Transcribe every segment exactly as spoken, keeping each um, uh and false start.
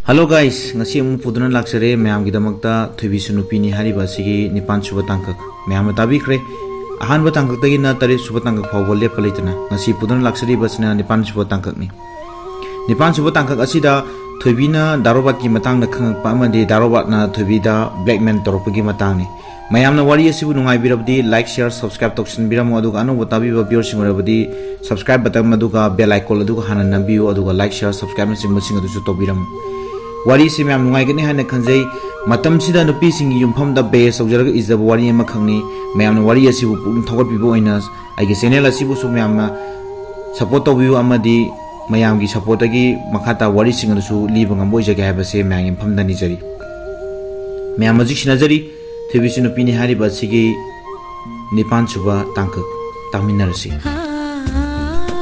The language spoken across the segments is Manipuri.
Hello guys, ꯉꯁꯤ ꯑꯃꯨꯛ ꯄꯨꯗꯨꯅ ꯂꯥꯛꯆꯔꯦ ꯃꯌꯥꯝꯒꯤꯗꯃꯛꯇ ꯊꯣꯏꯕꯤꯁꯨ ꯅꯨꯄꯤꯅꯤ ꯍꯥꯏꯔꯤꯕ ꯑꯁꯤꯒꯤ ꯅꯤꯄꯥꯟ ꯁꯨꯕ ꯇꯥꯡꯀꯛ꯫ ꯃꯌꯥꯝꯅ ꯇꯥꯕꯤꯈ꯭ꯔꯦ, ꯑꯍꯥꯟꯕ ꯇꯥꯡꯀꯛꯇꯒꯤꯅ ꯇꯔꯦꯠ ꯁꯨꯕ ꯇꯥꯡꯀꯛ ꯐꯥꯎꯕ ꯂꯦꯞꯄ ꯂꯩꯇꯅ ꯉꯁꯤ ꯄꯨꯗꯨꯅ ꯂꯥꯛꯆꯔꯤꯕ ꯑꯁꯤꯅ ꯅꯤꯄꯥꯟ ꯁꯨꯕ ꯇꯥꯡꯀꯛꯅꯤ꯫ ꯅꯤꯄꯥꯟ ꯁꯨꯕ ꯇꯥꯡꯀꯛ ꯑꯁꯤꯗ ꯊꯣꯏꯕꯤꯅ ꯗꯥ ꯔꯣꯕꯥꯔꯠꯀꯤ ꯃꯇꯥꯡꯗ ꯈꯪꯉꯛꯄ ꯑꯃꯗꯤ ꯗꯥ ꯔꯣꯕꯥꯔꯠꯅ ꯊꯣꯏꯕꯤꯗ blackmail ꯇꯧꯔꯛꯄꯒꯤ ꯃꯇꯥꯡꯅꯤ꯫ ꯃꯌꯥꯝꯅ ꯋꯥꯔꯤ ꯑꯁꯤꯕꯨ ꯅꯨꯡꯉꯥꯏꯕꯤꯔꯕꯗꯤ like, share, subscribe ꯇꯧꯁꯤꯟꯕꯤꯔꯝꯃꯨ, ꯑꯗꯨꯒ ꯑꯅꯧꯕ ꯇꯥꯕꯤꯕ viewerꯁꯤꯡ ꯑꯣꯏꯔꯕꯗꯤ subscribe button ꯑꯗꯨꯒ bell icon ꯑꯗꯨꯒ ꯍꯥꯟꯅ ꯅꯝꯕꯤꯌꯨ, ꯑꯗꯨꯒ like, share, subscribe ꯅꯆꯤꯡꯕꯁꯤꯡ ꯑꯗꯨꯁꯨ ꯇꯧꯕꯤꯔꯝꯃꯨ꯫ ꯋꯥꯔꯤꯁꯤ ꯃꯌꯥꯝ ꯅꯨꯡꯉꯥꯏꯒꯅꯤ ꯍꯥꯏꯅ ꯈꯟꯖꯩ꯫ ꯃꯇꯝꯁꯤꯗ ꯅꯨꯄꯤꯁꯤꯡꯒꯤ ꯌꯨꯝꯐꯝꯗ base ꯇꯧꯖꯔꯒ ꯏꯖꯕ ꯋꯥꯔꯤ ꯑꯃꯈꯛꯅꯤ꯫ ꯃꯌꯥꯝꯅ ꯋꯥꯔꯤ ꯑꯁꯤꯕꯨ ꯄꯨꯛꯅꯤꯡ ꯊꯧꯒꯠꯄꯤꯕ ꯑꯣꯏꯅ ꯑꯩꯒꯤ channel ꯑꯁꯤꯕꯨꯁꯨ ꯃꯌꯥꯝꯅ support ꯇꯧꯕꯤꯌꯨ, ꯑꯃꯗꯤ ꯃꯌꯥꯝꯒꯤ supportꯇꯒꯤ ꯃꯈꯥ ꯇꯥꯕ ꯋꯥꯔꯤꯁꯤꯡ ꯑꯗꯨꯁꯨ ꯂꯤꯕ ꯉꯝꯕ ꯑꯣꯏꯖꯒꯦ ꯍꯥꯏꯕꯁꯦ ꯃꯌꯥꯝꯒꯤ ꯃꯐꯝꯗ ꯅꯤꯖꯔꯤ꯫ ꯃꯌꯥꯝ ꯍꯧꯖꯤꯛ ꯁꯤꯟꯅꯖꯔꯤ꯫ ꯊꯣꯏꯕꯤꯁꯨ ꯅꯨꯄꯤꯅꯤ ꯍꯥꯏꯔꯤꯕ ꯑꯁꯤꯒꯤ ꯅꯤꯄꯥꯟ ꯁꯨꯕ ꯇꯥꯡꯀꯛ ꯇꯥꯃꯤꯟꯅꯔꯁꯤ꯫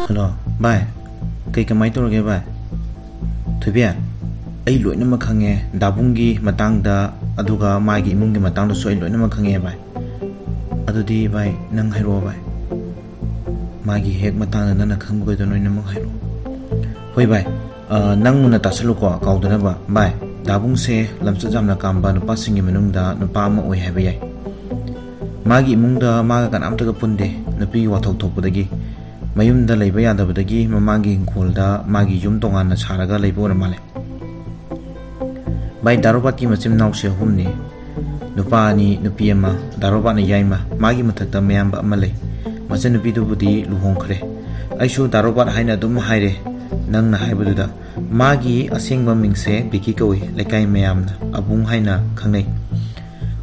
ꯍꯜꯂꯣ ꯚꯥꯏ, ꯀꯩ ꯀꯃꯥꯏ ꯇꯧꯔꯒꯦ ꯚꯥꯏ? ꯊꯣꯏꯕꯤ, ꯑꯩ ꯂꯣꯏꯅꯃꯛ ꯈꯪꯉꯦ, ꯗꯥꯕꯨꯡꯒꯤ ꯃꯇꯥꯡꯗ, ꯑꯗꯨꯒ ꯃꯥꯒꯤ ꯏꯃꯨꯡꯒꯤ ꯃꯇꯥꯡꯗꯁꯨ ꯑꯩ ꯂꯣꯏꯅꯃꯛ ꯈꯪꯉꯦ ꯚꯥꯏ꯫ ꯑꯗꯨꯗꯤ ꯚꯥꯏ, ꯅꯪ ꯍꯥꯏꯔꯛꯑꯣ ꯚꯥꯏ, ꯃꯥꯒꯤ ꯍꯦꯛ ꯃꯇꯥꯡꯗ ꯅꯪꯅ ꯈꯪꯕꯈꯩꯗꯣ ꯂꯣꯏꯅꯃꯛ ꯍꯥꯏꯔꯛꯑꯣ꯫ ꯍꯣꯏ ꯚꯥꯏ, ꯑ, ꯅꯪ ꯃꯨꯟꯅ ꯇꯥꯁꯜꯂꯨꯀꯣ, ꯀꯥꯎꯗꯅꯕ꯫ ꯚꯥꯏ, ꯗꯥꯕꯨꯡꯁꯦ ꯂꯝꯆꯠ ꯌꯥꯝꯅ ꯀꯥꯝꯕ ꯅꯨꯄꯥꯁꯤꯡꯒꯤ ꯃꯅꯨꯡꯗ ꯅꯨꯄꯥ ꯑꯃ ꯑꯣꯏ ꯍꯥꯏꯕ ꯌꯥꯏ꯫ ꯃꯥꯒꯤ ꯏꯃꯨꯡꯗ ꯃꯥꯒ ꯀꯅꯥꯝꯇꯒ ꯄꯨꯟꯗꯦ꯫ ꯅꯨꯄꯤꯒꯤ ꯋꯥꯊꯣꯛ ꯊꯣꯛꯄꯗꯒꯤ, ꯃꯌꯨꯝꯗ ꯂꯩꯕ ꯌꯥꯗꯕꯗꯒꯤ ꯃꯃꯥꯒꯤ ꯏꯪꯈꯣꯜꯗ ꯃꯥꯒꯤ ꯌꯨꯝ ꯇꯣꯉꯥꯟꯅ ꯁꯥꯔꯒ ꯂꯩꯕ ꯑꯣꯏꯔ ꯃꯥꯜꯂꯦ꯫ ꯚꯥꯏ, ꯗꯥ ꯔꯣꯕꯥꯔꯠꯀꯤ ꯃꯆꯤꯟ ꯃꯅꯥꯎꯁꯦ ꯑꯍꯨꯝꯅꯤ, ꯅꯨꯄꯥ ꯑꯅꯤ, ꯅꯨꯄꯤ ꯑꯃ꯫ ꯗꯥ ꯔꯣꯕꯥꯔꯠꯅ ꯌꯥꯏꯃ, ꯃꯥꯒꯤ ꯃꯊꯛꯇ ꯃꯌꯥꯝꯕ ꯑꯃ ꯂꯩ꯫ ꯃꯆꯟꯅꯨꯄꯤꯗꯨꯕꯨꯗꯤ ꯂꯨꯍꯣꯡꯈ꯭ꯔꯦ꯫ ꯑꯩꯁꯨ ꯗꯥ ꯔꯣꯕꯥꯔꯠ ꯍꯥꯏꯅ ꯑꯗꯨꯝ ꯍꯥꯏꯔꯦ, ꯅꯪꯅ ꯍꯥꯏꯕꯗꯨꯗ꯫ ꯃꯥꯒꯤ ꯑꯁꯦꯡꯕ ꯃꯤꯡꯁꯦ ꯕꯤꯀꯤ ꯀꯧꯏ, ꯂꯩꯀꯥꯏ ꯃꯌꯥꯝꯅ ꯑꯕꯨꯡ ꯍꯥꯏꯅ ꯈꯪꯅꯩ꯫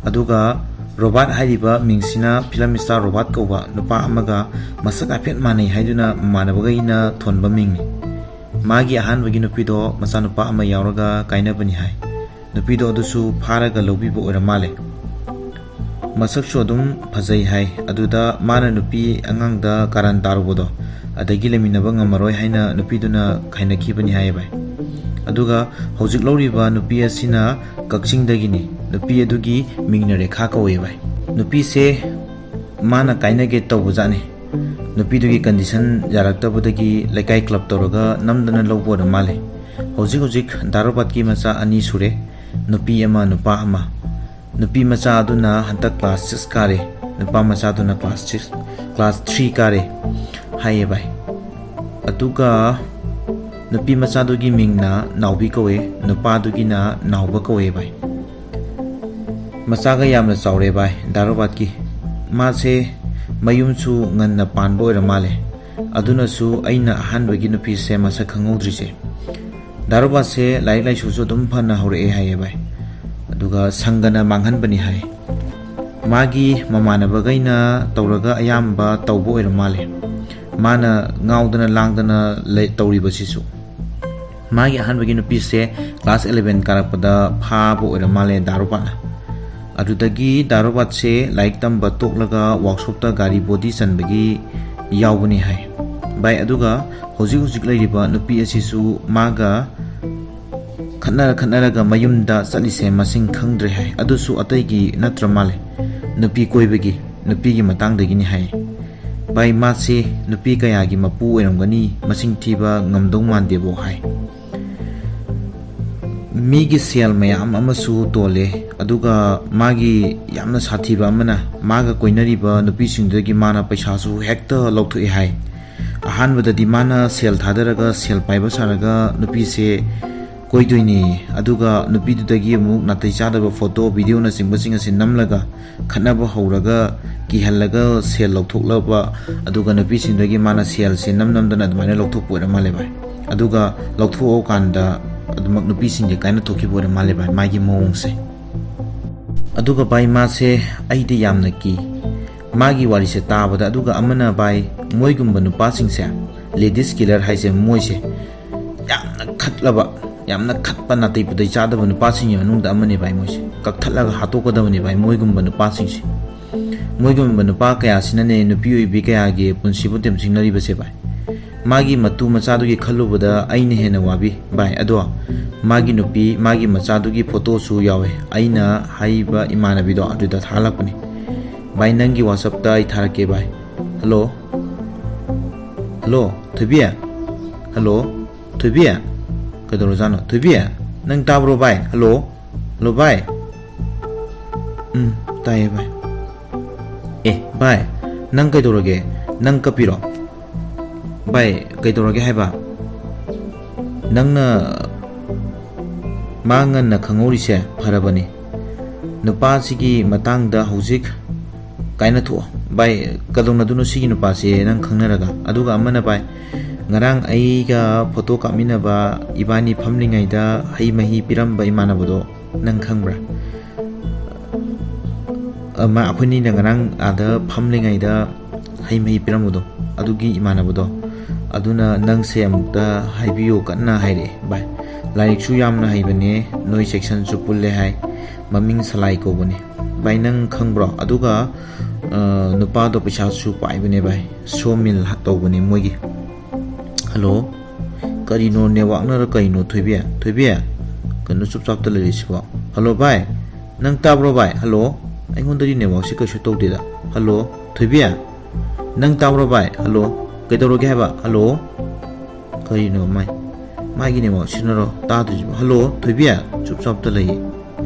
ꯑꯗꯨꯒ ꯔꯣꯕꯥꯔꯠ ꯍꯥꯏꯔꯤꯕ ꯃꯤꯡꯁꯤꯅ film star ꯔꯣꯕꯥꯔꯠ ꯀꯧꯕ ꯅꯨꯄꯥ ꯑꯃꯒ ꯃꯁꯛ ꯍꯥꯏꯐꯦꯠ ꯃꯥꯟꯅꯩ ꯍꯥꯏꯗꯨꯅ ꯃꯃꯥꯟꯅꯕꯈꯩꯅ ꯊꯣꯟꯕ ꯃꯤꯡꯅꯤ꯫ ꯃꯥꯒꯤ ꯑꯍꯥꯟꯕꯒꯤ ꯅꯨꯄꯤꯗꯣ ꯃꯆꯥꯅꯨꯄꯥ ꯑꯃ ꯌꯥꯎꯔꯒ ꯀꯥꯏꯅꯕꯅꯤ ꯍꯥꯏ꯫ ꯅꯨꯄꯤꯗꯣ ꯑꯗꯨꯁꯨ ꯐꯥꯔꯒ ꯂꯧꯕꯤꯕ ꯑꯣꯏꯔ ꯃꯥꯜꯂꯦ꯫ ꯃꯁꯛꯁꯨ ꯑꯗꯨꯝ ꯐꯖꯩ ꯍꯥꯏ꯫ ꯑꯗꯨꯗ ꯃꯥꯅ ꯅꯨꯄꯤ ꯑꯉꯥꯡꯗ ꯀꯥꯔꯟ ꯇꯥꯔꯨꯕꯗꯣ, ꯑꯗꯒꯤ ꯂꯩꯃꯤꯟꯅꯕ ꯉꯝꯃꯔꯣꯏ ꯍꯥꯏꯅ ꯅꯨꯄꯤꯗꯨꯅ ꯈꯥꯏꯅꯈꯤꯕꯅꯤ ꯍꯥꯏꯌꯦ ꯚꯥꯏ꯫ ꯑꯗꯨꯒ ꯍꯧꯖꯤꯛ ꯂꯧꯔꯤꯕ ꯅꯨꯄꯤ ꯑꯁꯤꯅ ꯀꯛꯆꯤꯡꯗꯒꯤꯅꯤ꯫ ꯅꯨꯄꯤ ꯑꯗꯨꯒꯤ ꯃꯤꯡꯅ ꯔꯦꯈꯥ ꯀꯧꯋꯦ ꯚꯥꯏ꯫ ꯅꯨꯄꯤꯁꯦ ꯃꯥꯅ ꯀꯥꯏꯅꯒꯦ ꯇꯧꯕꯖꯥꯠꯅꯤ꯫ ꯅꯨꯄꯤꯗꯨꯒꯤ condition ꯌꯥꯔꯛꯇꯕꯗꯒꯤ ꯂꯩꯀꯥꯏ club ꯇꯧꯔꯒ ꯅꯝꯗꯅ ꯂꯧꯕ ꯑꯣꯏꯔ ꯃꯥꯜꯂꯦ꯫ ꯍꯧꯖꯤꯛ ꯍꯧꯖꯤꯛ ꯗꯥ ꯔꯣꯕꯥꯔꯠꯀꯤ ꯃꯆꯥ ꯑꯅꯤ ꯁꯨꯔꯦ, ꯅꯨꯄꯤ ꯑꯃ, ꯅꯨꯄꯥ ꯑꯃ꯫ ꯅꯨꯄꯤ ꯃꯆꯥ ꯑꯗꯨꯅ ꯍꯟꯗꯛ class six ꯀꯥꯔꯦ, ꯅꯨꯄꯥ ꯃꯆꯥꯗꯨꯅ class six, class three ꯀꯥꯔꯦ ꯍꯥꯏꯌꯦ ꯚꯥꯏ꯫ ꯑꯗꯨꯒ ꯅꯨꯄꯤ ꯃꯆꯥꯗꯨꯒꯤ ꯃꯤꯡꯅ ꯅꯥꯎꯕꯤ ꯀꯧꯋꯦ, ꯅꯨꯄꯥꯗꯨꯒꯤꯅ ꯅꯥꯎꯕ ꯀꯧꯋꯦ ꯚꯥꯏ꯫ ꯃꯆꯥꯒ ꯌꯥꯝꯅ ꯆꯥꯎꯔꯦ ꯚꯥꯏ ꯗꯥ ꯔꯣꯕꯥꯔꯠꯀꯤ꯫ ꯃꯥꯁꯦ ꯃꯌꯨꯝꯁꯨ ꯉꯟꯅ ꯄꯥꯟꯕ ꯑꯣꯏꯔ ꯃꯥꯜꯂꯦ꯫ ꯑꯗꯨꯅꯁꯨ ꯑꯩꯅ ꯑꯍꯥꯟꯕꯒꯤ ꯅꯨꯄꯤꯁꯦ ꯃꯁꯛ ꯈꯪꯍꯧꯗ꯭ꯔꯤꯁꯦ꯫ ꯗꯥ ꯔꯣꯕꯥꯔꯠꯁꯦ ꯂꯥꯏꯔꯤꯛ ꯂꯥꯏꯁꯨꯁꯨ ꯑꯗꯨꯝ ꯐꯅ ꯍꯧꯔꯛꯑꯦ ꯍꯥꯏꯌꯦ ꯚꯥꯏ꯫ ꯑꯗꯨꯒ ꯁꯪꯒꯅ ꯃꯥꯡꯍꯟꯕꯅꯤ ꯍꯥꯏ꯫ ꯃꯥꯒꯤ ꯃꯃꯥꯟꯅꯕꯈꯩꯅ ꯇꯧꯔꯒ ꯑꯌꯥꯝꯕ ꯇꯧꯕ ꯑꯣꯏꯔ ꯃꯥꯜꯂꯦ꯫ ꯃꯥꯅ ꯉꯥꯎꯗꯅ ꯂꯥꯡꯗꯅ ꯂꯩ-, ꯇꯧꯔꯤꯕꯁꯤꯁꯨ꯫ ꯃꯥꯒꯤ ꯑꯍꯥꯟꯕꯒꯤ ꯅꯨꯄꯤꯁꯦ class eleven ꯀꯥꯔꯛꯄꯗ ꯐꯥꯕ ꯑꯣꯏꯔ ꯃꯥꯜꯂꯦ ꯗꯥ ꯔꯣꯕꯥꯔꯠꯅ꯫ ꯑꯗꯨꯗꯒꯤ ꯗꯥ ꯔꯣꯕꯥꯔꯠꯁꯦ ꯂꯥꯏꯔꯤꯛ ꯇꯝꯕ ꯇꯣꯛꯂꯒ workshopꯇ ꯒꯥꯔꯤ body ꯆꯟꯕꯒꯤ ꯌꯥꯎꯕꯅꯤ ꯍꯥꯏ ꯚꯥꯏ꯫ ꯑꯗꯨꯒ ꯍꯧꯖꯤꯛ ꯍꯧꯖꯤꯛ ꯂꯩꯔꯤꯕ ꯅꯨꯄꯤ ꯑꯁꯤꯁꯨ ꯃꯥꯒ ꯈꯠꯅꯔ ꯈꯠꯅꯔꯒ ꯃꯌꯨꯝꯗ ꯆꯠꯂꯤꯁꯦ ꯃꯁꯤꯡ ꯈꯪꯗ꯭ꯔꯦ ꯍꯥꯏ꯫ ꯑꯗꯨꯁꯨ ꯑꯇꯩꯒꯤ ꯅꯠꯇ꯭ꯔ ꯃꯥꯜꯂꯦ, ꯅꯨꯄꯤ ꯀꯣꯏꯕꯒꯤ, ꯅꯨꯄꯤꯒꯤ ꯃꯇꯥꯡꯗꯒꯤꯅꯤ ꯍꯥꯏ꯫ ꯚꯥꯏ, ꯃꯥꯁꯤ ꯅꯨꯄꯤ ꯀꯌꯥꯒꯤ ꯃꯄꯨ ꯑꯣꯏꯔꯝꯒꯅꯤ, ꯃꯁꯤꯡ ꯊꯤꯕ ꯉꯝꯗꯧ ꯃꯥꯟꯗꯦꯕꯣ ꯍꯥꯏ꯫ ꯃꯤꯒꯤ ꯁꯦꯜ ꯃꯌꯥꯝ ꯑꯃꯁꯨ ꯇꯣꯜꯂꯦ, ꯑꯗꯨꯒ ꯃꯥꯒꯤ ꯌꯥꯝꯅ ꯁꯥꯊꯤꯕ ꯑꯃꯅ ꯃꯥꯒ ꯀꯣꯏꯅꯔꯤꯕ ꯅꯨꯄꯤꯁꯤꯡꯗꯨꯗꯒꯤ ꯃꯥꯅ ꯄꯩꯁꯥꯁꯨ ꯍꯦꯛꯇ ꯂꯧꯊꯣꯛꯑꯦ ꯍꯥꯏ꯫ ꯑꯍꯥꯟꯕꯗꯗꯤ ꯃꯥꯅ ꯁꯦꯜ ꯊꯥꯗꯔꯒ ꯁꯦꯜ ꯄꯥꯏꯕ ꯁꯥꯔꯒ ꯅꯨꯄꯤꯁꯦ ꯀꯣꯏꯗꯣꯏꯅꯦ꯫ ꯑꯗꯨꯒ ꯅꯨꯄꯤꯗꯨꯗꯒꯤ ꯑꯃꯨꯛ ꯅꯥꯇꯩ ꯆꯥꯗꯕ photo, videoꯅꯆꯤꯡꯕꯁꯤꯡ ꯑꯁꯤ ꯅꯝꯂꯒ ꯈꯠꯅꯕ ꯍꯧꯔꯒ ꯀꯤꯍꯜꯂꯒ ꯁꯦꯜ ꯂꯧꯊꯣꯛꯂꯕ, ꯑꯗꯨꯒ ꯅꯨꯄꯤꯁꯤꯡꯗꯒꯤ ꯃꯥꯅ ꯁꯦꯜꯁꯦ ꯅꯝ ꯅꯝꯗꯅ ꯑꯗꯨꯃꯥꯏꯅ ꯂꯧꯊꯣꯛꯄ ꯑꯣꯏꯔ ꯃꯥꯜꯂꯦ ꯚꯥꯏ꯫ ꯑꯗꯨꯒ ꯂꯧꯊꯣꯛꯑꯀꯥꯟꯗ ꯑꯗꯨꯃꯛ ꯅꯨꯄꯤꯁꯤꯡꯁꯦ ꯀꯥꯏꯅ ꯊꯣꯛꯈꯤꯕ ꯑꯣꯏꯔ ꯃꯥꯜꯂꯦ ꯚꯥꯏ, ꯃꯥꯒꯤ ꯃꯑꯣꯡꯁꯦ꯫ ꯑꯗꯨꯒ ꯚꯥꯏ, ꯃꯥꯁꯦ ꯑꯩꯗꯤ ꯌꯥꯝꯅ ꯀꯤ ꯃꯥꯒꯤ ꯋꯥꯔꯤꯁꯦ ꯇꯥꯕꯗ꯫ ꯑꯗꯨꯒ ꯑꯃꯅ ꯚꯥꯏ, ꯃꯣꯏꯒꯨꯝꯕ ꯅꯨꯄꯥꯁꯤꯡꯁꯦ, ladies killer ꯍꯥꯏꯁꯦ, ꯃꯣꯏꯁꯦ ꯌꯥꯝꯅ ꯈꯠꯂꯕ, ꯌꯥꯝꯅ ꯈꯠꯄ, ꯅꯥꯇꯩ ꯄꯨꯇꯩ ꯆꯥꯗꯕ ꯅꯨꯄꯥꯁꯤꯡꯒꯤ ꯃꯅꯨꯡꯗ ꯑꯃꯅꯤ ꯚꯥꯏ꯫ ꯃꯣꯏꯁꯦ ꯀꯛꯊꯠꯂꯒ ꯍꯥꯠꯇꯣꯛꯀꯗꯕꯅꯤ ꯚꯥꯏ, ꯃꯣꯏꯒꯨꯝꯕ ꯅꯨꯄꯥꯁꯤꯡꯁꯦ꯫ ꯃꯣꯏꯒꯨꯝꯕ ꯅꯨꯄꯥ ꯀꯌꯥꯁꯤꯅꯅꯦ ꯅꯨꯄꯤ ꯑꯣꯏꯕꯤ ꯀꯌꯥꯒꯤ ꯄꯨꯟꯁꯤꯕꯨ ꯇꯦꯝꯁꯤꯡꯅꯔꯤꯕꯁꯦ ꯚꯥꯏ꯫ ꯃꯥꯒꯤ ꯃꯇꯨ ꯃꯆꯥꯗꯨꯒꯤ ꯈꯜꯂꯨꯕꯗ ꯑꯩꯅ ꯍꯦꯟꯅ ꯋꯥꯕꯤ ꯚꯥꯏ꯫ ꯑꯗꯣ ꯃꯥꯒꯤ ꯅꯨꯄꯤ, ꯃꯥꯒꯤ ꯃꯆꯥꯗꯨꯒꯤ photoꯁꯨ ꯌꯥꯎꯋꯦ꯫ ꯑꯩꯅ ꯍꯥꯏꯕ ꯏꯃꯥꯟꯅꯕꯤꯗꯣ ꯑꯗꯨꯗ ꯊꯥꯍꯜꯂꯛꯄꯅꯤ ꯚꯥꯏ꯫ ꯅꯪꯒꯤ WhatsAppꯇ ꯑꯩ ꯊꯥꯔꯛꯀꯦ ꯚꯥꯏ꯫ Hello? Hello, ꯊꯣꯏꯕꯤ? Hello, ꯊꯣꯏꯕꯤ? ꯀꯩꯗꯧꯔꯖꯥꯠꯅꯣ? ꯊꯣꯏꯕꯤ, ꯅꯪ ꯇꯥꯕ꯭ꯔꯣ ꯚꯥꯏ? ꯍꯜꯂꯣ? ꯍꯜꯂꯣ ꯚꯥꯏ? ꯎꯝ, ꯇꯥꯏꯌꯦ ꯚꯥꯏ꯫ ꯑꯦ ꯚꯥꯏ, ꯅꯪ ꯀꯩꯗꯧꯔꯒꯦ? ꯅꯪ ꯀꯞꯄꯤꯔꯣ? ꯚꯥꯏ, ꯀꯩꯗꯧꯔꯒꯦ ꯍꯥꯏꯕ? ꯅꯪꯅ ꯃꯥ ꯉꯟꯅ ꯈꯪꯍꯧꯔꯤꯁꯦ ꯐꯔꯕꯅꯤ꯫ ꯅꯨꯄꯥꯁꯤꯒꯤ ꯃꯇꯥꯡꯗ ꯍꯧꯖꯤꯛ ꯀꯥꯏꯅꯊꯣꯛꯑꯣ꯫ ꯚꯥꯏ, ꯀꯩꯗꯧꯅꯗꯣꯏꯅꯣ ꯁꯤꯒꯤ ꯅꯨꯄꯥꯁꯦ ꯅꯪ ꯈꯪꯅꯔꯒ? ꯑꯗꯨꯒ ꯑꯃꯅ ꯚꯥꯏ, ꯉꯔꯥꯡ ꯑꯩꯒ ꯐꯣꯇꯣ ꯀꯥꯞꯃꯤꯟꯅꯕ, ꯏꯕꯥꯅꯤ ꯐꯝꯂꯤꯉꯩꯗ ꯍꯩ ꯃꯍꯤ ꯄꯤꯔꯝꯕ ꯏꯃꯥꯟꯅꯕꯗꯣ ꯅꯪ ꯈꯪꯕ꯭ꯔꯥ? ꯑꯃ ꯑꯩꯈꯣꯏꯅꯤꯅ ꯉꯔꯥꯡ ꯑꯥꯗ ꯐꯝꯂꯤꯉꯩꯗ ꯍꯩ ꯃꯍꯤ ꯄꯤꯔꯝꯕꯗꯣ, ꯑꯗꯨꯒꯤ ꯏꯃꯥꯟꯅꯕꯗꯣ, ꯑꯗꯨꯅ ꯅꯪꯁꯦ ꯑꯃꯨꯛꯇ ꯍꯥꯏꯕꯤꯌꯨ ꯀꯟꯅ ꯍꯥꯏꯔꯛꯑꯦ ꯚꯥꯏ꯫ ꯂꯥꯏꯔꯤꯛꯁꯨ ꯌꯥꯝꯅ ꯍꯩꯕꯅꯦ, ꯅꯣꯏ ꯁꯦꯛꯁꯟꯁꯨ ꯄꯨꯜꯂꯦ ꯍꯥꯏ, ꯃꯃꯤꯡ ꯁꯂꯥꯏ ꯀꯧꯕꯅꯦ꯫ ꯚꯥꯏ, ꯅꯪ ꯈꯪꯕ꯭ꯔꯣ? ꯑꯗꯨꯒ ꯑ, ꯅꯨꯄꯥꯗꯣ ꯄꯩꯁꯥꯁꯨ ꯄꯥꯏꯕꯅꯦ ꯚꯥꯏ, ꯁꯣ ꯃꯤꯜ ꯇꯧꯕꯅꯦ ꯃꯣꯏꯒꯤ꯫ ꯍꯜꯂꯣ? ꯀꯔꯤꯅꯣ, ꯅꯦꯠꯋꯥꯛꯅꯔ ꯀꯩꯅꯣ? ꯊꯣꯏꯕꯤ, ꯊꯣꯏꯕꯤ, ꯀꯩꯅꯣ ꯆꯨꯞ ꯆꯥꯞꯇ ꯂꯩꯔꯤꯁꯤꯕꯣ? ꯍꯜꯂꯣ ꯚꯥꯏ, ꯅꯪ ꯇꯥꯕ꯭ꯔꯣ ꯚꯥꯏ? ꯍꯜꯂꯣ? ꯑꯩꯉꯣꯟꯗꯗꯤ ꯅꯦꯠꯋꯥꯛꯁꯤ ꯀꯩꯁꯨ ꯇꯧꯗꯦꯗ꯫ ꯍꯜꯂꯣ? ꯊꯣꯏꯕꯤ, ꯅꯪ ꯇꯥꯕ꯭ꯔꯣ ꯚꯥꯏ? ꯍꯜꯂꯣ? ꯀꯩꯗꯧꯔꯒꯦ ꯍꯥꯏꯕ? ꯍꯜꯂꯣ? ꯀꯔꯤꯅꯣ ꯃꯥꯏ, ꯃꯥꯒꯤ ꯅꯦꯠꯋꯥꯛ ꯁꯤꯟꯅꯔꯣ ꯇꯥꯗ꯭ꯔꯤꯁꯤꯕꯣ? ꯍꯜꯂꯣ ꯊꯣꯏꯕꯤ, ꯆꯨꯞ ꯆꯥꯞꯇ ꯂꯩꯌꯦ꯫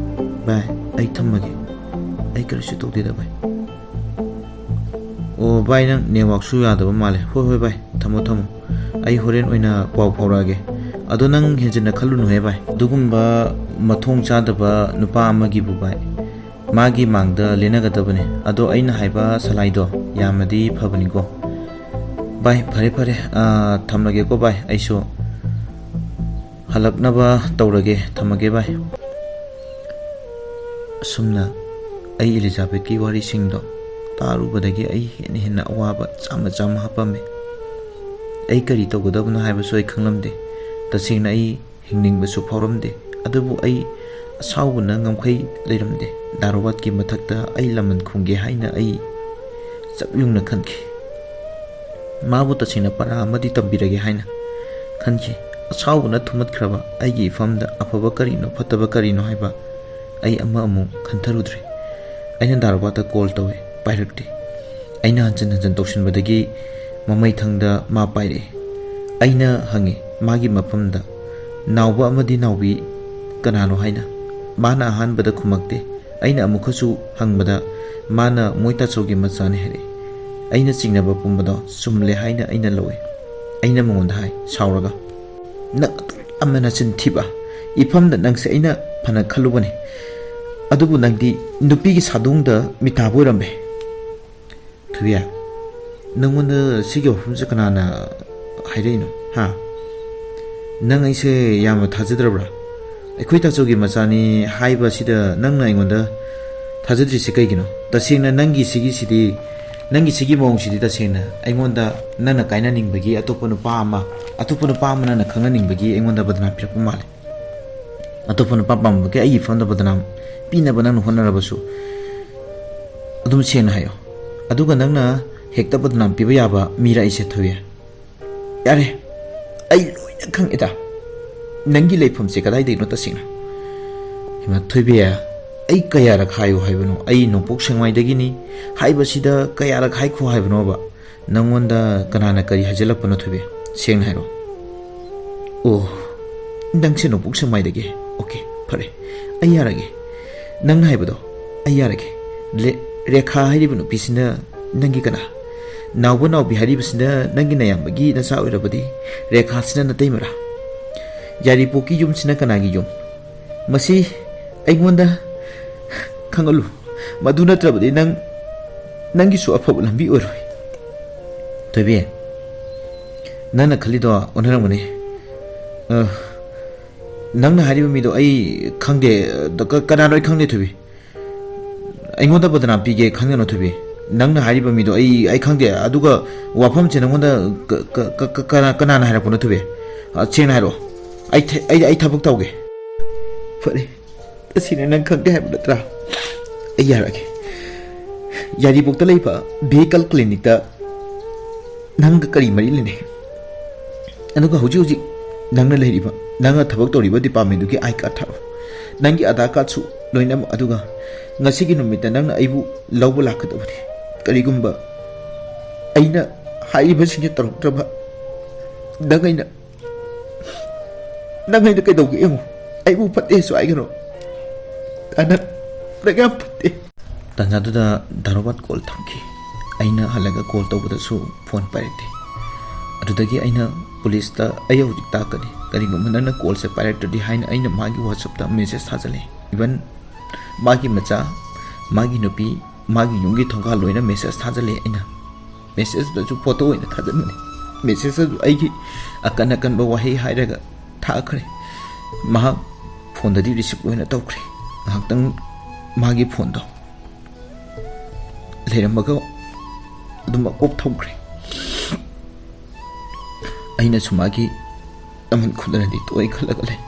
ꯚꯥꯏ, ꯑꯩ ꯊꯝꯃꯒꯦ, ꯑꯩ ꯀꯔꯤꯁꯨ ꯇꯧꯗꯦꯗ ꯚꯥꯏ꯫ ꯑꯣ ꯚꯥꯏ, ꯅꯪ ꯅꯦꯠꯋꯥꯛꯁꯨ ꯌꯥꯗꯕ ꯃꯥꯜꯂꯦ꯫ ꯍꯣꯏ ꯍꯣꯏ ꯚꯥꯏ, ꯊꯝꯃꯣ ꯊꯝꯃꯣ, ꯑꯩ ꯍꯣꯔꯦꯟ ꯑꯣꯏꯅ ꯄꯥꯎ ꯐꯥꯎꯔꯛꯑꯒꯦ꯫ ꯑꯗꯣ ꯅꯪ ꯍꯦꯟꯖꯤꯟꯅ ꯈꯜꯂꯨꯅꯨꯍꯦ ꯚꯥꯏ, ꯑꯗꯨꯒꯨꯝꯕ ꯃꯊꯣꯡ ꯆꯥꯗꯕ ꯅꯨꯄꯥ ꯑꯃꯒꯤꯕꯨ ꯚꯥꯏ, ꯃꯥꯒꯤ ꯃꯥꯡꯗ ꯂꯦꯟꯅꯒꯗꯕꯅꯦ꯫ ꯑꯗꯣ ꯑꯩꯅ ꯍꯥꯏꯕ ꯁꯂꯥꯏꯗꯣ ꯌꯥꯝꯅꯗꯤ ꯐꯕꯅꯤꯀꯣ꯫ ꯚꯥꯏ, ꯐꯔꯦ ꯐꯔꯦ, ꯑꯥ, ꯊꯝꯂꯒꯦꯀꯣ ꯚꯥꯏ, ꯑꯩꯁꯨ ꯍꯜꯂꯛꯅꯕ ꯇꯧꯔꯒꯦ, ꯊꯝꯃꯒꯦ ꯚꯥꯏ꯫ ꯑꯁꯨꯝꯅ ꯑꯩ ꯏꯂꯤꯖꯥꯕꯦꯠꯀꯤ ꯋꯥꯔꯤꯁꯤꯡꯗꯣ ꯇꯥꯔꯨꯕꯗꯒꯤ ꯑꯩ ꯍꯦꯟꯅ ꯍꯦꯟꯅ ꯑꯋꯥꯕ ꯆꯥꯝꯃ ꯆꯥꯝꯃ ꯍꯥꯞꯄꯝꯃꯦ꯫ ꯑꯩ ꯀꯔꯤ ꯇꯧꯒꯗꯕꯅꯣ ꯍꯥꯏꯕꯁꯨ ꯑꯩ ꯈꯪꯂꯝꯗꯦ꯫ ꯇꯁꯦꯡꯅ ꯑꯩ ꯍꯤꯡꯅꯤꯡꯕꯁꯨ ꯐꯥꯎꯔꯝꯗꯦ꯫ ꯑꯗꯨꯕꯨ ꯑꯩ ꯑꯁꯥꯎꯕꯅ ꯉꯝꯈꯩ ꯂꯩꯔꯝꯗꯦ꯫ ꯗꯥꯔꯣꯕꯥꯠꯀꯤ ꯃꯊꯛꯇ ꯑꯩ ꯂꯃꯟ ꯈꯨꯝꯒꯦ ꯍꯥꯏꯅ ꯑꯩ ꯆꯞ ꯌꯨꯡꯅ ꯈꯟꯈꯤ꯫ ꯃꯥꯕꯨ ꯇꯁꯦꯡꯅ ꯄꯔꯥ ꯑꯃꯗꯤ ꯇꯝꯕꯤꯔꯒꯦ ꯍꯥꯏꯅ ꯈꯟꯈꯤ꯫ ꯑꯁꯥꯎꯕꯅ ꯊꯨꯝꯃꯠꯈ꯭ꯔꯕ ꯑꯩꯒꯤ ꯏꯐꯝꯗ ꯑꯐꯕ ꯀꯔꯤꯅꯣ ꯐꯠꯇꯕ ꯀꯔꯤꯅꯣ ꯍꯥꯏꯕ ꯑꯩ ꯑꯃ ꯑꯃꯨꯛ ꯈꯟꯊꯔꯨꯗ꯭ꯔꯦ꯫ ꯑꯩꯅ ꯗꯥꯔꯣꯕꯥꯠꯇ ꯀꯣꯜ ꯇꯧꯏ, ꯄꯥꯏꯔꯛꯇꯦ꯫ ꯑꯩꯅ ꯍꯟꯖꯤꯟ ꯍꯟꯖꯤꯟ ꯇꯧꯁꯤꯟꯕꯗꯒꯤ ꯃꯃꯩꯊꯪꯗ ꯃꯥ ꯄꯥꯏꯔꯛꯏ꯫ ꯑꯩꯅ ꯍꯪꯉꯤ ꯃꯥꯒꯤ ꯃꯐꯝꯗ, ꯅꯥꯎꯕ ꯑꯃꯗꯤ ꯅꯥꯎꯕꯤ ꯀꯅꯥꯅꯣ ꯍꯥꯏꯅ ꯃꯥꯅ ꯑꯍꯥꯟꯕꯗ ꯈꯨꯝꯃꯛꯇꯦ꯫ ꯑꯩꯅ ꯑꯃꯨꯛꯀꯁꯨ ꯍꯪꯕꯗ ꯃꯥꯅ ꯃꯣꯏ ꯇꯥꯆꯧꯒꯤ ꯃꯆꯥꯅꯤ ꯍꯥꯏꯔꯛꯏ꯫ ꯑꯩꯅ ꯆꯤꯡꯅꯕ ꯄꯨꯝꯕꯗꯣ ꯆꯨꯝꯂꯦ ꯍꯥꯏꯅ ꯑꯩꯅ ꯂꯧꯏ꯫ ꯑꯩꯅ ꯃꯉꯣꯟꯗ ꯍꯥꯏ ꯁꯥꯎꯔꯒ, "ꯅꯪ ꯑꯗꯨꯛ ꯌꯥꯝꯅ ꯅꯆꯤꯟ ꯊꯤꯕ ꯏꯐꯝꯗ ꯅꯪꯁꯦ ꯑꯩꯅ ꯐꯅ ꯈꯜꯂꯨꯕꯅꯤ, ꯑꯗꯨꯕꯨ ꯅꯪꯗꯤ ꯅꯨꯄꯤꯒꯤ ꯁꯥꯗꯣꯡꯗ ꯃꯤꯇꯥꯕ ꯑꯣꯏꯔꯝꯃꯦ꯫" ꯊꯣꯏꯕꯤ, ꯅꯪꯉꯣꯟꯗ ꯁꯤꯒꯤ ꯋꯥꯐꯝꯁꯦ ꯀꯅꯥꯅ ꯍꯥꯏꯔꯛꯏꯅꯣ? ꯍꯥ? ꯅꯪ ꯑꯩꯁꯦ ꯌꯥꯝꯅ ꯊꯥꯖꯗ꯭ꯔꯕ꯭ꯔꯥ? ꯑꯩꯈꯣꯏ ꯇꯥꯆꯧꯒꯤ ꯃꯆꯥꯅꯤ ꯍꯥꯏꯕꯁꯤꯗ ꯅꯪꯅ ꯑꯩꯉꯣꯟꯗ ꯊꯥꯖꯗ꯭ꯔꯤꯁꯦ ꯀꯩꯒꯤꯅꯣ? ꯇꯁꯦꯡꯅ ꯅꯪꯒꯤ ꯁꯤꯒꯤꯁꯤꯗꯤ, ꯅꯪꯒꯤ ꯁꯤꯒꯤ ꯃꯑꯣꯡꯁꯤꯗꯤ ꯇꯁꯦꯡꯅ ꯑꯩꯉꯣꯟꯗ ꯅꯪꯅ ꯀꯥꯏꯅꯅꯤꯡꯕꯒꯤ, ꯑꯇꯣꯞꯄ ꯅꯨꯄꯥ ꯑꯃ, ꯑꯇꯣꯞꯄ ꯅꯨꯄꯥ ꯑꯃ ꯅꯪꯅ ꯈꯪꯅꯅꯤꯡꯕꯒꯤ ꯑꯩꯉꯣꯟꯗ ꯕꯗꯅꯥꯝ ꯄꯤꯔꯛꯄ ꯃꯥꯜꯂꯦ꯫ ꯑꯇꯣꯞꯄ ꯅꯨꯄꯥ ꯄꯥꯝꯕꯒꯤ ꯑꯩꯒꯤ ꯐꯝꯗ ꯕꯗꯅꯥꯝ ꯄꯤꯅꯕ ꯅꯪꯅ ꯍꯣꯠꯅꯔꯕꯁꯨ, ꯑꯗꯨꯝ ꯁꯦꯡꯅ ꯍꯥꯏꯌꯣ꯫ ꯑꯗꯨꯒ ꯅꯪꯅ ꯍꯦꯛꯇ ꯕꯗꯅꯥꯝ ꯄꯤꯕ ꯌꯥꯕ ꯃꯤꯔ ꯑꯩꯁꯦ, ꯊꯣꯏꯕꯤ? ꯌꯥꯔꯦ, ꯑꯩ ꯂꯣꯏꯅ ꯈꯪꯉꯦꯗ꯫ ꯅꯪꯒꯤ ꯂꯩꯐꯝꯁꯦ ꯀꯗꯥꯏꯗꯒꯤꯅꯣ ꯇꯁꯦꯡꯅ? ꯍꯩꯃꯥ, ꯊꯣꯏꯕꯤ, ꯑꯩ ꯀꯌꯥꯔꯛ ꯍꯥꯏꯌꯨ ꯍꯥꯏꯕꯅꯣ? ꯑꯩ ꯅꯣꯡꯄꯣꯛ ꯁꯦꯡꯃꯥꯏꯗꯒꯤꯅꯤ ꯍꯥꯏꯕꯁꯤꯗ ꯀꯌꯥꯔꯛ ꯍꯥꯏꯈꯣ ꯍꯥꯏꯕꯅꯣꯕ? ꯅꯪꯉꯣꯟꯗ ꯀꯅꯥꯅ ꯀꯔꯤ ꯍꯥꯏꯖꯤꯜꯂꯛꯄꯅꯣ, ꯊꯣꯏꯕꯤ? ꯁꯦꯡꯅ ꯍꯥꯏꯔꯣ꯫ ꯑꯣ, ꯅꯪꯁꯦ ꯅꯣꯡꯄꯣꯛ ꯁꯦꯡꯃꯥꯏꯗꯒꯤ? ꯑꯣꯀꯦ, ꯐꯔꯦ, ꯑꯩ ꯌꯥꯔꯒꯦ꯫ ꯅꯪꯅ ꯍꯥꯏꯕꯗꯣ ꯑꯩ ꯌꯥꯔꯒꯦ꯫ ꯂꯦ-, ꯔꯦꯈꯥ ꯍꯥꯏꯔꯤꯕ ꯅꯨꯄꯤꯁꯤꯅ ꯅꯪꯒꯤ ꯀꯅꯥ? ꯅꯥꯎꯕ ꯅꯥꯎꯕꯤ ꯍꯥꯏꯔꯤꯕꯁꯤꯅ ꯅꯪꯒꯤ ꯅꯌꯥꯝꯕꯒꯤ ꯅꯆꯥ ꯑꯣꯏꯔꯕꯗꯤ ꯔꯦꯈꯥꯁꯤꯅ ꯅꯇꯩꯃꯔꯥ? ꯌꯥꯏꯔꯤꯄꯣꯛꯀꯤ ꯌꯨꯝꯁꯤꯅ ꯀꯅꯥꯒꯤ ꯌꯨꯝ? ꯃꯁꯤ ꯑꯩꯉꯣꯟꯗ ꯈꯪꯍꯜꯂꯨ꯫ ꯃꯗꯨ ꯅꯠꯇ꯭ꯔꯕꯗꯤ ꯅꯪ, ꯅꯪꯒꯤꯁꯨ ꯑꯐꯕ ꯂꯝꯕꯤ ꯑꯣꯏꯔꯣꯏ꯫ ꯊꯣꯏꯕꯤ, ꯅꯪꯅ ꯈꯜꯂꯤꯗꯣ ꯑꯣꯟꯅꯔꯝꯒꯅꯤ꯫ ꯑ, ꯅꯪꯅ ꯍꯥꯏꯔꯤꯕ ꯃꯤꯗꯣ ꯑꯩ ꯈꯪꯗꯦ꯫ ꯑ, ꯀ-, ꯀꯅꯥꯅꯣ ꯑꯩ ꯈꯪꯗꯦ, ꯊꯣꯏꯕꯤ꯫ ꯑꯩꯉꯣꯟꯗ ꯕꯗꯅꯥꯝ ꯄꯤꯒꯦ ꯈꯟꯒꯅꯨ, ꯊꯣꯏꯕꯤ꯫ ꯅꯪꯅ ꯍꯥꯏꯔꯤꯕ ꯃꯤꯗꯣ ꯑꯩ, ꯑꯩ ꯈꯪꯗꯦ꯫ ꯑꯗꯨꯒ ꯋꯥꯐꯝꯁꯦ ꯅꯪꯉꯣꯟꯗ ꯀ-, ꯀ-, ꯀ-, ꯀ-, ꯀꯅꯥ-, ꯀꯅꯥꯅ ꯍꯥꯏꯔꯛꯄꯅꯣ, ꯊꯣꯏꯕꯤ? ꯑ, ꯁꯦꯡꯅ ꯍꯥꯏꯔꯛꯑꯣ꯫ ꯑꯩ ꯊ-, ꯑꯩ, ꯑꯩ ꯊꯕꯛ ꯇꯧꯒꯦ꯫ ꯐꯔꯦ, ꯇꯁꯦꯡꯅ ꯅꯪ ꯈꯪꯗꯦ ꯍꯥꯏꯕ ꯅꯠꯇ꯭ꯔꯥ? ꯑꯩ ꯌꯥꯔꯛꯑꯒꯦ꯫ ꯌꯥꯏꯔꯤꯄꯣꯛꯇ ꯂꯩꯕ vehicle clinicꯇ ꯅꯪꯒ ꯀꯔꯤ ꯃꯔꯤ ꯂꯩꯅꯩ? ꯑꯗꯨꯒ ꯍꯧꯖꯤꯛ ꯍꯧꯖꯤꯛ ꯅꯪꯅ ꯂꯩꯔꯤꯕ, ꯅꯪꯅ ꯊꯕꯛ ꯇꯧꯔꯤꯕ departmentꯗꯨꯒꯤ I card ꯊꯥꯔꯛꯑꯣ꯫ ꯅꯪꯒꯤ ꯑꯙꯥꯔ cardꯁꯨ ꯂꯣꯏꯅꯃꯛ꯫ ꯑꯗꯨꯒ ꯉꯁꯤꯒꯤ ꯅꯨꯃꯤꯠꯇ ꯅꯪꯅ ꯑꯩꯕꯨ ꯂꯧꯕ ꯂꯥꯛꯀꯗꯕꯅꯤ꯫ ꯀꯔꯤꯒꯨꯝꯕ ꯑꯩꯅ ꯍꯥꯏꯔꯤꯕꯁꯤꯡꯁꯦ ꯇꯧꯔꯛꯇ꯭ꯔꯕ, ꯅꯪ ꯑꯩꯅ ꯅꯪ ꯑꯩꯅ ꯀꯩꯗꯧꯒꯦ ꯌꯦꯡꯉꯨ꯫ ꯑꯩꯕꯨ ꯐꯠꯇꯦꯁꯨ ꯍꯥꯏꯒꯅꯨ꯫ ꯑꯅꯟ, ꯅꯪ ꯌꯥꯝ ꯐꯠꯇꯦ꯫ ꯇꯥꯟꯖꯥꯗꯨꯗ ꯗꯥꯔꯣꯕꯥꯠ ꯀꯣꯜ ꯊꯝꯈꯤ꯫ ꯑꯩꯅ ꯍꯜꯂꯒ ꯀꯣꯜ ꯇꯧꯕꯗꯁꯨ ꯐꯣꯟ ꯄꯥꯏꯔꯛꯇꯦ꯫ ꯑꯗꯨꯗꯒꯤ ꯑꯩꯅ ꯄꯨꯂꯤꯁꯇ "ꯑꯩ ꯍꯧꯖꯤꯛ ꯇꯥꯛꯀꯅꯤ, ꯀꯔꯤꯒꯨꯝꯕ ꯅꯪꯅ ꯀꯣꯜꯁꯦ ꯄꯥꯏꯔꯛꯇ꯭ꯔꯗꯤ" ꯍꯥꯏꯅ ꯑꯩꯅ ꯃꯥꯒꯤ ꯋꯥꯆꯞꯇ ꯃꯦꯁꯦꯖ ꯊꯥꯖꯜꯂꯦ꯫ ꯏꯚꯟ ꯃꯥꯒꯤ ꯃꯆꯥ, ꯃꯥꯒꯤ ꯅꯨꯄꯤ, ꯃꯥꯒꯤ ꯌꯨꯝꯒꯤ ꯊꯣꯡꯒꯥꯜ ꯂꯣꯏꯅ ꯃꯦꯁꯦꯖ ꯊꯥꯖꯜꯂꯦ ꯑꯩꯅ꯫ ꯃꯦꯁꯦꯖꯇꯁꯨ ꯐꯣꯇꯣ ꯑꯣꯏꯅ ꯊꯥꯖꯟꯕꯅꯦ꯫ ꯃꯦꯁꯦꯖꯇꯁꯨ ꯑꯩꯒꯤ ꯑꯀꯟ ꯑꯀꯟꯕ ꯋꯥꯍꯩ ꯍꯥꯏꯔꯒ ꯊꯥꯈ꯭ꯔꯦ꯫ ꯃꯍꯥꯛ ꯐꯣꯟꯗꯗꯤ ꯔꯤꯁꯤꯞ ꯂꯣꯏꯅ ꯇꯧꯈ꯭ꯔꯦ꯫ ꯉꯥꯏꯍꯥꯛꯇꯪ ꯃꯥꯒꯤ ꯐꯣꯟꯗꯣ ꯂꯩꯔꯝꯃꯒ ꯑꯗꯨꯝ ꯑꯣꯐ ꯊꯝꯈ꯭ꯔꯦ꯫ ꯑꯩꯅꯁꯨ ꯃꯥꯒꯤ ꯑꯃꯟ ꯈꯨꯟꯗꯅꯗꯤ ꯇꯣꯏ ꯈꯜꯂꯒ ꯂꯩ꯫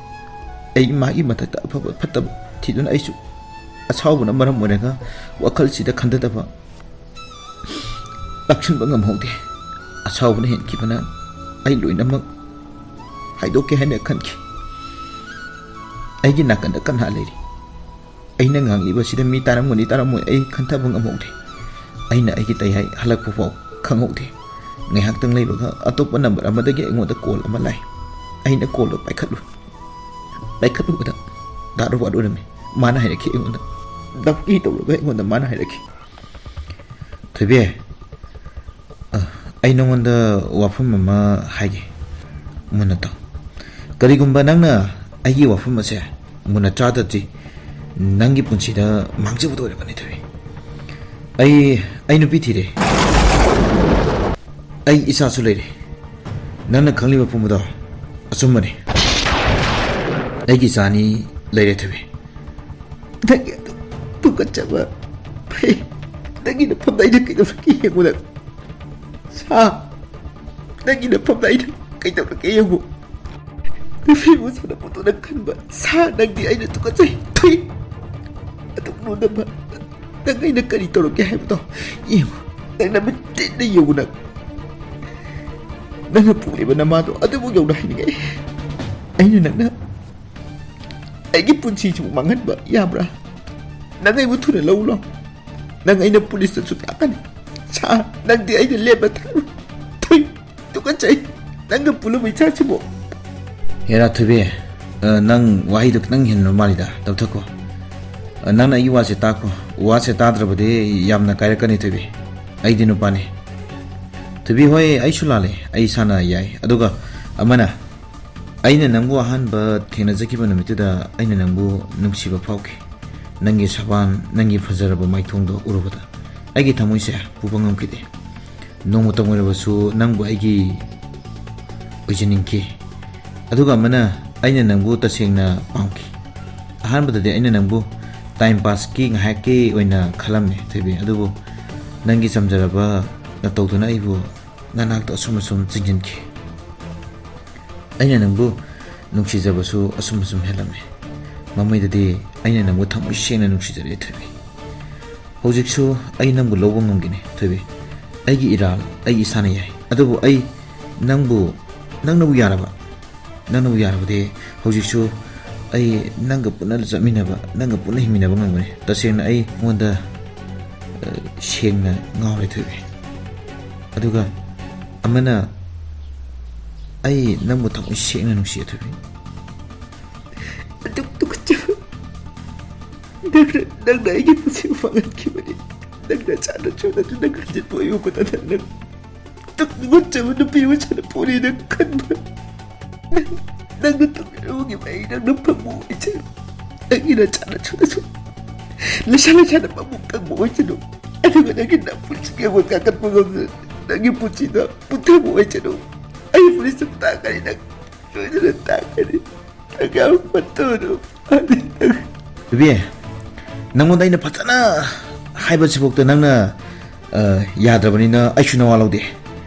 ꯑꯩ ꯃꯥꯒꯤ ꯃꯊꯛꯇ ꯑꯐꯕ ꯐꯠꯇꯕ ꯊꯤꯗꯨꯅ ꯑꯩꯁꯨ ꯑꯁꯥꯎꯕꯅ ꯃꯔꯝ ꯑꯣꯏꯔꯒ ꯋꯥꯈꯜꯁꯤꯗ ꯈꯟꯊꯗꯕ ꯂꯥꯛꯁꯤꯟꯕ ꯉꯝꯍꯧꯗꯦ꯫ ꯑꯁꯥꯎꯕꯅ ꯍꯦꯟꯈꯤꯕꯅ ꯑꯩ ꯂꯣꯏꯅꯃꯛ ꯍꯥꯏꯗꯣꯛꯀꯦ ꯍꯥꯏꯅ ꯈꯟꯈꯤ꯫ ꯑꯩꯒꯤ ꯅꯥꯀꯟꯗ ꯀꯅꯥ ꯂꯩꯔꯤ? ꯑꯩꯅ ꯉꯥꯡꯂꯤꯕꯁꯤꯗ ꯃꯤ ꯇꯥꯔꯝꯒꯅꯤ ꯇꯥꯔꯝꯃꯣꯏ ꯑꯩ ꯈꯟꯊꯕ ꯉꯝꯍꯧꯗꯦ꯫ ꯑꯩꯅ ꯑꯩꯒꯤ ꯇꯌꯥꯏ ꯍꯜꯂꯛꯄ ꯐꯥꯎ ꯈꯪꯍꯧꯗꯦ꯫ ꯉꯥꯏꯍꯥꯛꯇꯪ ꯂꯩꯕꯒ ꯑꯇꯣꯞꯄ ꯅꯝꯕꯔ ꯑꯃꯗꯒꯤ ꯑꯩꯉꯣꯟꯗ ꯀꯣꯜ ꯑꯃ ꯂꯥꯛꯏ꯫ ꯑꯩꯅ ꯀꯣꯜꯗꯣ ꯄꯥꯏꯈꯠꯂꯨ ꯄꯥꯏꯈꯠꯂꯨꯕꯗ ꯗꯥ ꯔꯣꯕꯥꯔꯠ ꯑꯣꯏꯔꯝꯃꯤ꯫ ꯃꯥꯅ ꯍꯥꯏꯔꯛꯈꯤ ꯑꯩꯉꯣꯟꯗ, ꯙꯞꯀꯤ ꯇꯧꯔꯒ ꯑꯩꯉꯣꯟꯗ ꯃꯥꯅ ꯍꯥꯏꯔꯛꯈꯤ, "ꯊꯣꯏꯕꯤ, ꯑ, ꯑꯩ ꯅꯉꯣꯟꯗ ꯋꯥꯐꯝ ꯑꯃ ꯍꯥꯏꯒꯦ, ꯃꯨꯟꯅ ꯇꯥꯎ꯫ ꯀꯔꯤꯒꯨꯝꯕ ꯅꯪꯅ ꯑꯩꯒꯤ ꯋꯥꯐꯝ ꯑꯁꯦ ꯃꯨꯟꯅ ꯇꯥꯗ꯭ꯔꯗꯤ ꯅꯪꯒꯤ ꯄꯨꯟꯁꯤꯗ ꯃꯥꯡꯖꯕꯗ ꯑꯣꯏꯔꯛꯀꯅꯤ, ꯊꯣꯏꯕꯤ꯫ ꯑꯩ, ꯑꯩ ꯅꯨꯄꯤ ꯊꯤꯔꯦ꯫ ꯑꯩ ꯏꯆꯥꯁꯨ ꯂꯩꯔꯦ꯫ ꯅꯪꯅ ꯈꯪꯂꯤꯕ ꯄꯨꯝꯕꯗꯣ ꯑꯆꯨꯝꯕꯅꯤ꯫ ꯑꯩꯒꯤ ꯏꯆꯥ ꯑꯅꯤ ꯂꯩꯔꯦ, ꯊꯣꯏꯕꯤ꯫" "ꯅꯪꯒꯤ ꯑꯗꯨ ꯇꯨꯀꯠꯆꯕ, ꯐꯩ, ꯅꯪꯒꯤ ꯅꯐꯝꯗ ꯑꯩꯅ ꯀꯩꯗꯧꯔꯛꯀꯦ ꯌꯦꯡꯉꯨ ꯅꯪ꯫ ꯁꯥ, ꯅꯪꯒꯤ ꯅꯐꯝꯗ ꯑꯩꯅ ꯀꯩꯗꯧꯔꯛꯀꯦ ꯌꯦꯡꯉꯨ꯫ ꯅꯨꯄꯤꯕꯨ ꯁꯥꯟꯅꯄꯣꯠꯇꯧꯅ ꯈꯟꯕ ꯁꯥ ꯅꯪꯗꯤ ꯑꯩꯅ ꯇꯨꯀꯠꯆꯩ, ꯊꯨꯏ꯫ ꯑꯗꯨꯛ ꯂꯨꯅꯕ ꯅꯪ ꯑꯩꯅ ꯀꯔꯤ ꯇꯧꯔꯛꯀꯦ ꯍꯥꯏꯕꯗꯣ ꯌꯦꯡꯉꯨ꯫ ꯅꯪ ꯅꯃꯤꯠ ꯇꯦꯟꯅ ꯌꯦꯡꯉꯨ ꯅꯪ꯫ ꯅꯪꯅ ꯄꯣꯛꯂꯤꯕ ꯅꯃꯥꯗꯣ ꯑꯗꯨꯕꯨ ꯌꯧꯅ ꯍꯥꯏꯅꯤꯡꯉꯦ꯫ ꯑꯩꯅ ꯅꯪꯅ ꯑꯩꯒꯤ ꯄꯨꯟꯁꯤꯁꯤꯕꯨ ꯃꯥꯡꯍꯟꯕ ꯌꯥꯕ꯭ꯔꯥ? ꯅꯪ ꯑꯩꯕꯨ ꯊꯨꯅ ꯂꯧ ꯂꯥꯎ꯫ ꯅꯪ ꯑꯩꯅ ꯄꯨꯂꯤꯁꯇꯁꯨ ꯇꯥꯛꯀꯅꯤ꯫ ꯁꯥ, ꯅꯪꯗꯤ ꯑꯩꯅ ꯂꯦꯝꯅ ꯊꯥꯔꯨ꯫ ꯊꯨꯏ, ꯇꯨꯀꯠꯆꯩ꯫ ꯅꯪꯒ ꯄꯨꯜꯂꯨꯕ ꯏꯆꯥꯁꯤꯕꯨ ꯍꯦꯔꯥ ꯊꯣꯏꯕꯤ, ꯑ, ꯅꯪ ꯋꯥꯍꯩꯗꯣ ꯈꯤꯇꯪ ꯍꯦꯟꯕ ꯃꯥꯜꯂꯤꯗ, ꯇꯞꯊꯈꯣ꯫ ꯑ, ꯅꯪꯅ ꯑꯩꯒꯤ ꯋꯥꯁꯦ ꯇꯥꯈꯣ꯫ ꯋꯥꯁꯦ ꯇꯥꯗ꯭ꯔꯕꯗꯤ ꯌꯥꯝꯅ ꯀꯥꯏꯔꯛꯀꯅꯤ ꯊꯣꯏꯕꯤ꯫ ꯑꯩꯗꯤ ꯅꯨꯄꯥꯅꯤ꯫ ꯊꯣꯏꯕꯤ, ꯍꯣꯏ, ꯑꯩꯁꯨ ꯂꯥꯜꯂꯦ꯫ ꯑꯩ ꯏꯁꯥꯅ ꯌꯥꯏ꯫ ꯑꯗꯨꯒ ꯑꯃꯅ, ꯑꯩꯅ ꯅꯪꯕꯨ ꯑꯍꯥꯟꯕ ꯊꯦꯡꯅꯖꯈꯤꯕ ꯅꯨꯃꯤꯠꯇꯨꯗ ꯑꯩꯅ ꯅꯪꯕꯨ ꯅꯨꯡꯁꯤꯕ ꯐꯥꯎꯈꯤ꯫ ꯅꯪꯒꯤ ꯁꯕꯥꯟ, ꯅꯪꯒꯤ ꯐꯖꯔꯕ ꯃꯥꯏꯊꯣꯡꯗꯣ ꯎꯔꯨꯕꯗ ꯑꯩꯒꯤ ꯊꯃꯣꯏꯁꯦ ꯄꯨꯕ ꯉꯝꯈꯤꯗꯦ꯫ ꯅꯣꯡꯃꯇꯪ ꯑꯣꯏꯔꯕꯁꯨ ꯅꯪꯕꯨ ꯑꯩꯒꯤ ꯑꯣꯏꯖꯅꯤꯡꯈꯤ꯫ ꯑꯗꯨꯒ ꯑꯃꯅ, ꯑꯩꯅ ꯅꯪꯕꯨ ꯇꯁꯦꯡꯅ ꯄꯥꯝꯈꯤ꯫ ꯑꯍꯥꯟꯕꯗꯗꯤ ꯑꯩꯅ ꯅꯪꯕꯨ time passꯀꯤ, ꯉꯥꯏꯍꯥꯛꯀꯤ ꯑꯣꯏꯅ ꯈꯜꯂꯝꯃꯦ ꯊꯣꯏꯕꯤ, ꯑꯗꯨꯕꯨ ꯅꯪꯒꯤ ꯆꯝꯖꯔꯕ ꯅꯇꯧꯗꯨꯅ ꯑꯩꯕꯨ ꯅꯅꯥꯛꯇ ꯑꯁꯨꯝ ꯑꯁꯨꯝ ꯆꯤꯡꯁꯤꯟꯈꯤ꯫ ꯑꯩꯅ ꯅꯪꯕꯨ ꯅꯨꯡꯁꯤꯖꯕꯁꯨ ꯑꯁꯨꯝ ꯑꯁꯨꯝ ꯍꯦꯜꯂꯝꯃꯦ꯫ ꯃꯃꯩꯗꯗꯤ ꯑꯩꯅ ꯅꯪꯕꯨ ꯊꯃꯣꯏ ꯁꯦꯡꯅ ꯅꯨꯡꯁꯤꯖꯔꯦ ꯊꯣꯏꯕꯤ꯫ ꯍꯧꯖꯤꯛꯁꯨ ꯑꯩ ꯅꯪꯕꯨ ꯂꯧꯕ ꯉꯝꯒꯅꯤ ꯊꯣꯏꯕꯤ꯫ ꯑꯩꯒꯤ ꯏꯔꯥꯜ ꯑꯩ ꯏꯁꯥꯅ ꯌꯥꯏ꯫ ꯑꯗꯨꯕꯨ ꯑꯩ ꯅꯪꯕꯨ, ꯅꯪꯅꯕꯨ ꯌꯥꯔꯕ, ꯅꯪꯅꯕꯨ ꯌꯥꯔꯕꯗꯤ ꯍꯧꯖꯤꯛꯁꯨ ꯑꯩ ꯅꯪꯒ ꯄꯨꯟꯅ ꯆꯠꯃꯤꯟꯅꯕ, ꯅꯪꯒ ꯄꯨꯟꯅ ꯍꯤꯡꯃꯤꯟꯅꯕ ꯉꯝꯒꯅꯤ꯫ ꯇꯁꯦꯡꯅ ꯑꯩ ꯅꯉꯣꯟꯗ, ꯑ, ꯁꯦꯡꯅ ꯉꯥꯎꯔꯦ ꯊꯣꯏꯕꯤ꯫ ꯑꯗꯨꯒ ꯑꯃꯅ, ꯑꯩ ꯅꯪꯕꯨ ꯊꯃꯣꯏ ꯁꯦꯡꯅ ꯅꯨꯡꯁꯤ ꯊꯣꯏꯕꯤ꯫ ꯑꯗꯨꯛ ꯇꯨꯀꯠꯆꯕ꯫ ꯅꯪꯅ, ꯅꯪꯅ ꯑꯩꯒꯤ ꯄꯨꯟꯁꯤ ꯃꯥꯡꯍꯟꯈꯤꯕꯅꯤ꯫ ꯅꯪꯅ ꯆꯥꯅ ꯆꯨꯅ ꯅꯪ ꯍꯟꯖꯤꯟꯕ ꯑꯣꯏꯌꯨ ꯈꯨꯗꯛꯇ ꯅꯪ ꯇꯨꯀꯠꯆꯕ ꯅꯨꯄꯤ ꯃꯆꯥꯅ ꯄꯣꯔꯤꯅ ꯈꯟꯕ꯫ ꯅꯪꯅ ꯇꯧꯕꯤꯔꯝꯈꯤꯕ ꯑꯩ ꯅꯪꯅ ꯐꯪꯕ ꯑꯣꯏꯁꯅꯨ꯫ ꯅꯪꯒꯤ ꯅꯆꯥꯅ ꯁꯨꯅꯁꯨ ꯂꯩꯁꯥ ꯂꯩꯁꯥꯅ ꯃꯕꯨꯛ ꯀꯪꯕ ꯑꯣꯏꯁꯅꯨ꯫ ꯑꯗꯨꯒ ꯅꯪꯒꯤ ꯅꯄꯨꯟꯁꯤꯒꯤ ꯑꯃꯨꯛ ꯀꯥꯈꯠꯄ ꯉꯝꯗꯅ ꯅꯪꯒꯤ ꯄꯨꯟꯁꯤꯗ ꯄꯨꯊꯕ ꯑꯣꯏꯁꯅꯨ꯫ ꯑꯩ ꯄꯨꯟꯁꯤꯗ ꯇꯥꯛꯀꯅꯤ ꯅꯪ꯫ ꯁꯣꯏꯗꯅ ꯇꯥꯛꯀꯅꯤ꯫ ꯅꯪ ꯌꯥꯝ ꯐꯠꯇꯕꯅ ꯐꯅꯤ ꯅꯪ꯫ ꯕꯦꯕꯤ, ꯅꯪꯉꯣꯟꯗ ꯑꯩꯅ ꯐꯖꯅ ꯍꯥꯏꯕꯁꯤꯐꯥꯎꯗ ꯅꯪꯅ, ꯑ, ꯌꯥꯗ꯭ꯔꯕꯅꯤꯅ ꯑꯩꯁꯨ ꯅꯋꯥ ꯂꯧꯗꯦ꯫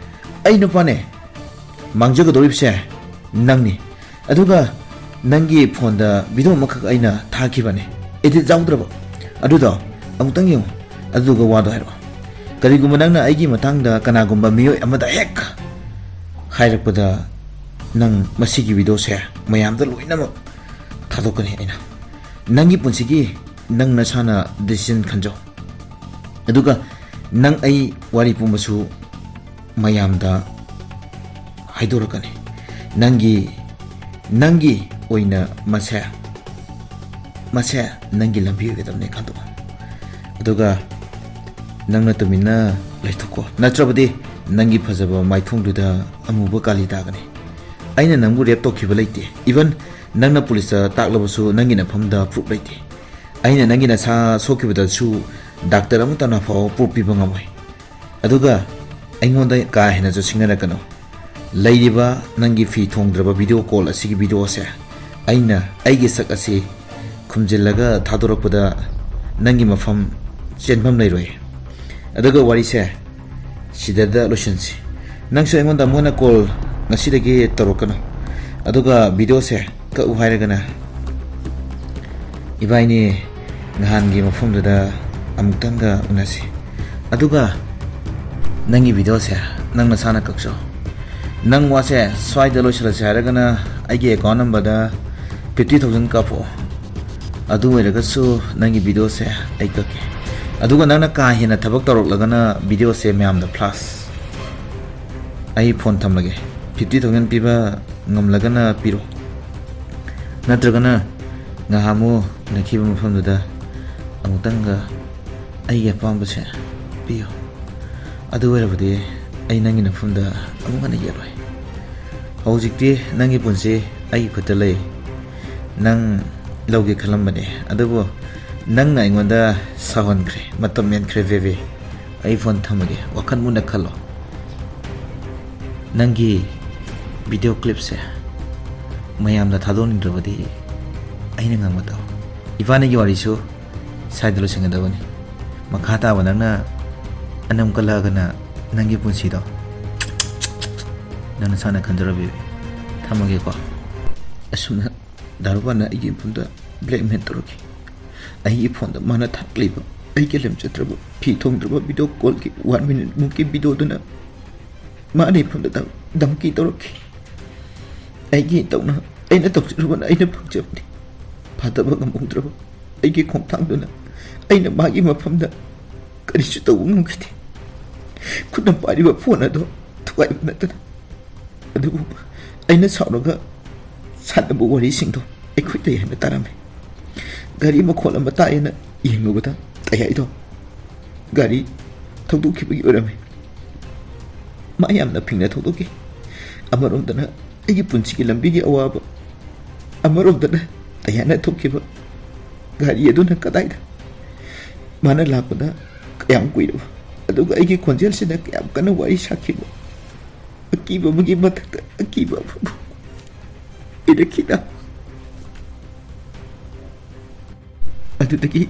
ꯑꯩ ꯅꯨꯄꯥꯅꯦ, ꯃꯥꯡꯖꯒꯗꯧꯔꯤꯕꯁꯦ ꯅꯪꯅꯤ꯫ ꯑꯗꯨꯒ ꯅꯪꯒꯤ ꯐꯣꯟꯗ video ꯑꯃꯈꯛ ꯑꯩꯅ ꯊꯥꯈꯤꯕꯅꯦ, edit ꯌꯥꯎꯗ꯭ꯔꯕ꯫ ꯑꯗꯨꯗꯣ ꯑꯃꯨꯛꯇꯪ ꯌꯦꯡꯉꯨ, ꯑꯗꯨꯗꯨꯒ ꯋꯥꯗꯣ ꯍꯥꯏꯔꯛꯑꯣ꯫ ꯀꯔꯤꯒꯨꯝꯕ ꯅꯪꯅ ꯑꯩꯒꯤ ꯃꯇꯥꯡꯗ ꯀꯅꯥꯒꯨꯝꯕ ꯃꯤꯑꯣꯏ ꯑꯃꯗ ꯍꯦꯛ ꯍꯥꯏꯔꯛꯄꯗ, ꯅꯪ ꯃꯁꯤꯒꯤ videoꯁꯦ ꯃꯌꯥꯝꯗ ꯂꯣꯏꯅꯃꯛ ꯊꯥꯗꯣꯛꯀꯅꯤ ꯑꯩꯅ꯫ ꯅꯪꯒꯤ ꯄꯨꯟꯁꯤꯒꯤ ꯅꯪ ꯅꯁꯥꯅ decision ꯈꯟꯖꯧ꯫ ꯑꯗꯨꯒ ꯅꯪ ꯑꯩ ꯋꯥꯔꯤ ꯄꯨꯝꯕꯁꯨ ꯃꯌꯥꯝꯗ ꯍꯥꯏꯗꯣꯔꯛꯀꯅꯤ꯫ ꯅꯪꯒꯤ ꯅꯪꯒꯤ ꯑꯣꯏꯅ ꯃꯁꯦ, ꯃꯁꯦ ꯅꯪꯒꯤ ꯂꯝꯕꯤ ꯑꯣꯏꯒꯗꯕꯅꯦ ꯈꯟꯗꯣꯛꯑꯣ꯫ ꯑꯗꯨꯒ ꯅꯪꯅ ꯇꯨꯃꯤꯟꯅ ꯂꯩꯊꯣꯛꯀꯣ, ꯅꯠꯇ꯭ꯔꯕꯗꯤ ꯅꯪꯒꯤ ꯐꯖꯕ ꯃꯥꯏꯊꯣꯡꯗꯨꯗ ꯑꯃꯨꯕ ꯀꯥꯂꯤ ꯇꯥꯒꯅꯤ꯫ ꯑꯩꯅ ꯅꯪꯕꯨ ꯔꯦꯞ ꯇꯧꯈꯤꯕ ꯂꯩꯇꯦ, ꯏꯚꯟ ꯅꯪꯅ ꯄꯨꯂꯤꯁꯇ ꯇꯥꯛꯂꯕꯁꯨ ꯅꯪꯒꯤ ꯅꯐꯝꯗ ꯄ꯭ꯔꯨꯐ ꯂꯩꯇꯦ꯫ ꯑꯩꯅ ꯅꯪꯒꯤ ꯅꯁꯥ ꯁꯣꯛꯈꯤꯕꯗꯁꯨ ꯗꯥꯛꯇꯔ ꯑꯃꯠꯇꯅ ꯐꯥꯎꯕ ꯄ꯭ꯔꯨꯐ ꯄꯤꯕ ꯉꯝꯃꯣꯏ꯫ ꯑꯗꯨꯒ ꯑꯩꯉꯣꯟꯗ ꯀꯥ ꯍꯦꯟꯅꯁꯨ ꯁꯤꯡꯅꯔꯛꯀꯅꯨ꯫ ꯂꯩꯔꯤꯕ ꯅꯪꯒꯤ ꯐꯤ ꯊꯣꯡꯗ꯭ꯔꯕ ꯚꯤꯗꯤꯑꯣ ꯀꯣꯜ ꯑꯁꯤꯒꯤ ꯚꯤꯗꯤꯑꯣꯁꯦ ꯑꯩꯅ ꯑꯩꯒꯤ ꯁꯛ ꯑꯁꯤ ꯈꯨꯝꯖꯤꯜꯂꯒ ꯊꯥꯗꯣꯔꯛꯄꯗ ꯅꯪꯒꯤ ꯃꯐꯝ ꯆꯦꯟꯐꯝ ꯂꯩꯔꯣꯏ꯫ ꯑꯗꯨꯒ ꯋꯥꯔꯤꯁꯦ ꯁꯤꯗꯗ ꯂꯣꯏꯁꯤꯟꯁꯤ꯫ ꯅꯪꯁꯨ ꯑꯩꯉꯣꯟꯗ ꯑꯃꯨꯛ ꯍꯟꯅ ꯀꯣꯜ ꯉꯁꯤꯗꯒꯤ ꯇꯧꯔꯛꯀꯅꯨ꯫ ꯑꯗꯨꯒ ꯚꯤꯗꯤꯑꯣꯁꯦ ꯀꯛꯎ ꯍꯥꯏꯔꯒꯅ ꯏꯕꯥꯏꯅꯤ ꯅꯍꯥꯟꯒꯤ ꯃꯐꯝꯗꯨꯗ ꯑꯃꯨꯛꯇꯪꯒ ꯎꯅꯁꯤ꯫ ꯑꯗꯨꯒ ꯅꯪꯒꯤ ꯚꯤꯗꯤꯑꯣꯁꯦ ꯅꯪ ꯅꯁꯥꯅ ꯀꯛꯆꯧ꯫ ꯅꯪ ꯋꯥꯁꯦ ꯁ꯭ꯋꯥꯏꯗ ꯂꯣꯏꯁꯤꯜꯂꯁꯦ ꯍꯥꯏꯔꯒꯅ ꯑꯩꯒꯤ ꯑꯦꯀꯥꯎꯟ ꯅꯝꯕꯔꯗ ꯐꯤꯐꯇꯤ ꯊꯥꯎꯖꯟ ꯀꯥꯞꯄꯛꯑꯣ꯫ ꯑꯗꯨ ꯑꯣꯏꯔꯒꯁꯨ ꯅꯪꯒꯤ ꯚꯤꯗꯤꯑꯣꯁꯦ ꯑꯩ ꯀꯛꯀꯦ꯫ ꯑꯗꯨꯒ ꯅꯪꯅ ꯀꯥ ꯍꯦꯟꯅ ꯊꯕꯛ ꯇꯧꯔꯛꯂꯒꯅ ꯚꯤꯗꯤꯑꯣꯁꯦ ꯃꯌꯥꯝꯗ ꯐ꯭ꯂꯥꯁ꯫ ꯑꯩ ꯐꯣꯟ ꯊꯝꯂꯒꯦ꯫ ꯐꯤꯐꯇꯤ ꯊꯥꯎꯖꯟ ꯄꯤꯕ ꯉꯝꯂꯒꯅ ꯄꯤꯔꯣ, ꯅꯠꯇ꯭ꯔꯒꯅ ꯉꯍꯥꯟꯃꯨꯛ ꯎꯅꯈꯤꯕ ꯃꯐꯝꯗꯨꯗ ꯑꯃꯨꯛꯇꯪꯒ ꯑꯩꯒꯤ ꯑꯄꯥꯝꯕꯁꯦ ꯄꯤꯌꯨ꯫ ꯑꯗꯨ ꯑꯣꯏꯔꯕꯗꯤ ꯑꯩ ꯅꯪꯒꯤ ꯅꯐꯝꯗ ꯑꯃꯨꯛ ꯍꯟꯅ ꯌꯦꯠꯂꯣꯏ꯫ ꯍꯧꯖꯤꯛꯇꯤ ꯅꯪꯒꯤ ꯄꯨꯟꯁꯤ ꯑꯩꯒꯤ ꯈꯨꯠꯇ ꯂꯩ꯫ ꯅꯪ ꯂꯧꯒꯦ ꯈꯜꯂꯝꯕꯅꯦ, ꯑꯗꯨꯕꯨ ꯅꯪꯅ ꯑꯩꯉꯣꯟꯗ ꯁꯥꯎꯍꯟꯈ꯭ꯔꯦ꯫ ꯃꯇꯝ ꯍꯦꯟꯈ꯭ꯔꯦ ꯕꯦꯕꯤ꯫ ꯑꯩ ꯐꯣꯟ ꯊꯝꯃꯒꯦ, ꯋꯥꯈꯜ ꯃꯨꯟꯅ ꯈꯜꯂꯣ꯫ ꯅꯪꯒꯤ ꯚꯤꯗꯤꯑꯣ ꯀ꯭ꯂꯤꯞꯁꯦ ꯃꯌꯥꯝꯗ ꯊꯥꯗꯣꯛꯅꯤꯡꯗ꯭ꯔꯕꯗꯤ ꯑꯩꯅ ꯉꯝꯕ ꯇꯧ꯫ ꯏꯕꯥꯅꯤꯒꯤ ꯋꯥꯔꯤꯁꯨ ꯁ꯭ꯋꯥꯏꯗ ꯂꯣꯏꯁꯤꯟꯒꯗꯕꯅꯤ꯫ ꯃꯈꯥ ꯇꯥꯕ ꯅꯪꯅ ꯑꯅꯝ ꯀꯜꯂꯛꯑꯒꯅ ꯅꯪꯒꯤ ꯄꯨꯟꯁꯤꯗꯣ ꯅꯪ ꯅꯁꯥꯅ ꯈꯟꯖꯔꯣ ꯕꯦꯕꯤ꯫ ꯊꯝꯃꯒꯦꯀꯣ꯫ ꯑꯁꯨꯝꯅ ꯗꯥꯔꯨꯕꯥꯅ ꯑꯩꯒꯤ ꯃꯐꯝꯗ ꯕ꯭ꯂꯦꯛꯃꯦꯜ ꯇꯧꯔꯛꯈꯤ꯫ ꯑꯩꯒꯤ ꯐꯣꯟꯗ ꯃꯥꯅ ꯊꯥꯔꯛꯂꯤꯕ ꯑꯩꯒꯤ ꯂꯦꯝꯖꯗ꯭ꯔꯕ ꯐꯤ ꯊꯣꯡꯗ꯭ꯔꯕ ꯚꯤꯗꯤꯑꯣ ꯀꯣꯜꯒꯤ ꯋꯥꯟ ꯃꯤꯅꯤꯠ ꯃꯨꯛꯀꯤ ꯚꯤꯗꯤꯑꯣꯗꯨꯅ ꯃꯥꯅ ꯑꯩꯉꯣꯟꯗ ꯙꯝ-, ꯙꯝꯀꯤ ꯇꯧꯔꯛꯈꯤ꯫ ꯑꯩꯒꯤ ꯏꯇꯧꯅ ꯑꯩꯅ ꯇꯧꯖꯔꯨꯕꯅ ꯑꯩꯅ ꯐꯪꯖꯕꯅꯤ꯫ ꯐꯥꯊꯕ ꯉꯝꯍꯧꯗ꯭ꯔꯕ ꯑꯩꯒꯤ ꯈꯣꯡꯊꯥꯡꯗꯨꯅ ꯑꯩꯅ ꯃꯥꯒꯤ ꯃꯐꯝꯗ ꯀꯔꯤꯁꯨ ꯇꯧꯕ ꯉꯝꯈꯤꯗꯦ꯫ ꯈꯨꯠꯅ ꯄꯥꯏꯔꯤꯕ ꯐꯣꯟ ꯑꯗꯨ ꯊꯨꯒꯥꯏꯕ ꯅꯠꯇꯅ꯫ ꯑꯗꯨꯕꯨ ꯑꯩꯅ ꯁꯥꯎꯔꯒ ꯁꯥꯟꯅꯕ ꯋꯥꯔꯤꯁꯤꯡꯗꯣ ꯑꯩꯈꯣꯏ ꯇꯌꯥꯏꯅ ꯇꯥꯔꯝꯃꯤ꯫ ꯒꯥꯔꯤ ꯃꯈꯣꯜ ꯑꯃ ꯇꯥꯏꯌꯦꯅ ꯌꯦꯡꯂꯨꯕꯗ ꯇꯌꯥꯏꯗꯣ ꯒꯥꯔꯤ ꯊꯧꯗꯣꯛꯈꯤꯕꯒꯤ ꯑꯣꯏꯔꯝꯃꯤ꯫ ꯃꯥ ꯌꯥꯝꯅ ꯐꯤꯡꯅ ꯊꯧꯗꯣꯛꯈꯤ꯫ ꯑꯃꯔꯣꯝꯗꯅ ꯑꯩꯒꯤ ꯄꯨꯟꯁꯤꯒꯤ ꯂꯝꯕꯤꯒꯤ ꯑꯋꯥꯕ, ꯑꯃꯔꯣꯝꯗꯅ ꯇꯌꯥꯏꯅ ꯊꯣꯛꯈꯤꯕ ꯒꯥꯔꯤ ꯑꯗꯨꯅ ꯀꯗꯥꯏꯗ꯫ ꯃꯥꯅ ꯂꯥꯛꯄꯗ ꯀꯌꯥꯝ ꯀꯨꯏꯔꯕ, ꯑꯗꯨꯒ ꯑꯩꯒꯤ ꯈꯣꯟꯖꯦꯜꯁꯤꯅ ꯀꯌꯥꯝ ꯀꯟꯅ ꯋꯥꯔꯤ ꯁꯥꯈꯤꯕ꯫ ꯑꯀꯤꯕ ꯑꯃꯒꯤ ꯃꯊꯛꯇ ꯑꯀꯤꯕ ꯑꯃꯕꯨ ꯑꯩꯅ ꯈꯤꯇꯪ꯫ ꯑꯗꯨꯗꯒꯤ